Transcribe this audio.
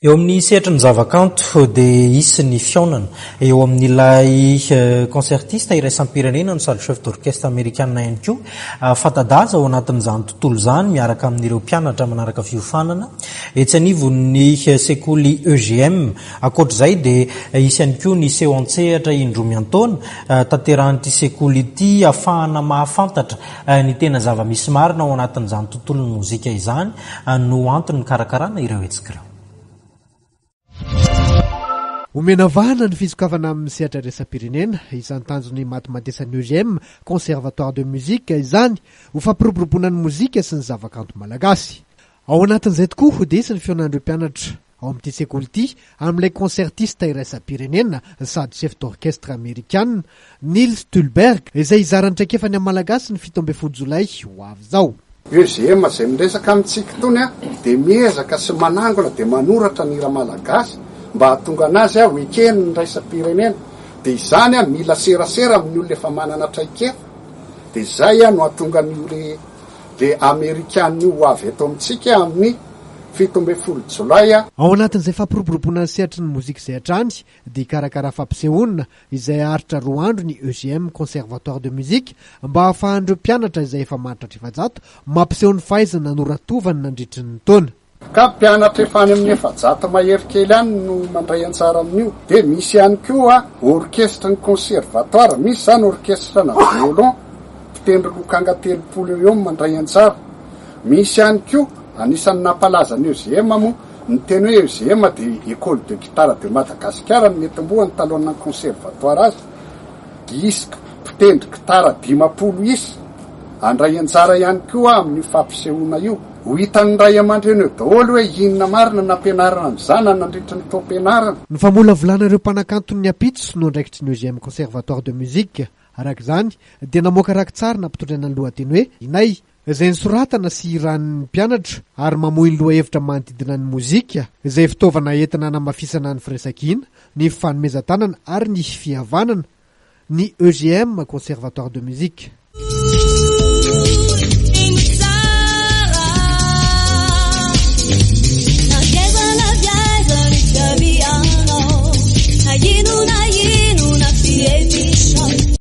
Eo amin'ny sehatry ny zavakanto dia hisy ny fihaonana eo amin'ilay concertiste iraisam-pirenena no sady chef d'orchestre amerikana ihany koa fanta-daza ao anatin'izany tontolo izany miaraka amin'ireo mpianatra manaraka fiofanana etsy anivon'ny sekoly EGM. Ankoatra izay dia hisy ihany koa ny seho an-tsehatra indroa miantaona tanterahin'ity sekoly ity ahafahana mahafantatra ny tena zava-misy marina ao anatin'izany tontolon'ny mozika izany no antony nikarakarana ireo hetsika ireo. Omena vahana ny fisokafana amin'ny sehatra iraisam-pirenena, isan'ny tanjon'ny matimatesan'ny EGM, Conservatoire de Musique, izany, ho fampiroboroboana ny mozika sy ny zavakanto malagasy. Ao anatin'izay tokoa dia hisy ny fihaonan'ireo mpianatra ao amin'ity sekoly ity amin'ilay concertiste iraisam-pirenena sady chef d'orchestre amerikana, Nils Tulberg, izay hizara ny traikefany amin'ny Malagasy ny 17 jolay ho avy izao. EGM izay miresaka amintsika itony dia miezaka sy manangona dia manoratra ny hira malagasy mba hahatonga anazy ho eken'ny iraisam-pirenena dia izany mila serasera amin'ny olona efa manana traikefa dia izay no hahatonga an'io le le amerikana io ho avy eto amintsika amin'ny 17 jolay. Ao anatin'izay fampiroboroboana ny sehatry ny mozika izay hatrany dia hikarakara fampisehoana izay haharitra roa andro ny EGM Conservatoire de Musique mba hahafahan'ireo mpianatra izay efa mahatratra 400 mampiseho ny fahaizana noratovany nandritry ny taona. Ka mpianatra efa any amin'ny 400 mahery kely any no mandray anjara amin'io. Dia misy ihany koa orkesitry ny conservatoire, misy izany orkesitra na violon, mpitendry lokanga 30 eo eo no mandray anjara. Misy ihany koa, anisan'ny nampalaza ny EGM moa, Ny teny hoe EGM dia Ecole de Guitare de Madagascar no netombohany talohan'ny naha conservatoire azy. Hisy mpitendry gitara 50 isa handray anjara ihany koa amin'io fampisehoana io. Ho hitan'ny ray aman-dreny eo daholo hoe inona marina no nampianarana ny zanany nandritra ny taom-pianarana. Ny famolavolana ireo mpanakanton'ny ampitso no andraikitry ny EGM Conservatoire de Musique. Araka izany dia namoaka rakitsary nampitondraina ny lohateny hoe Inay izay nosoratana sy hiranin'ny mpianatra ary mamoy ny lohahevitra manodidina ny mozika, izay fitaovana entina hanamafisana ny firaisankina, ny fifanomezan-tanana ary ny fihavanana, ny EGM, Conservatoire de Musique.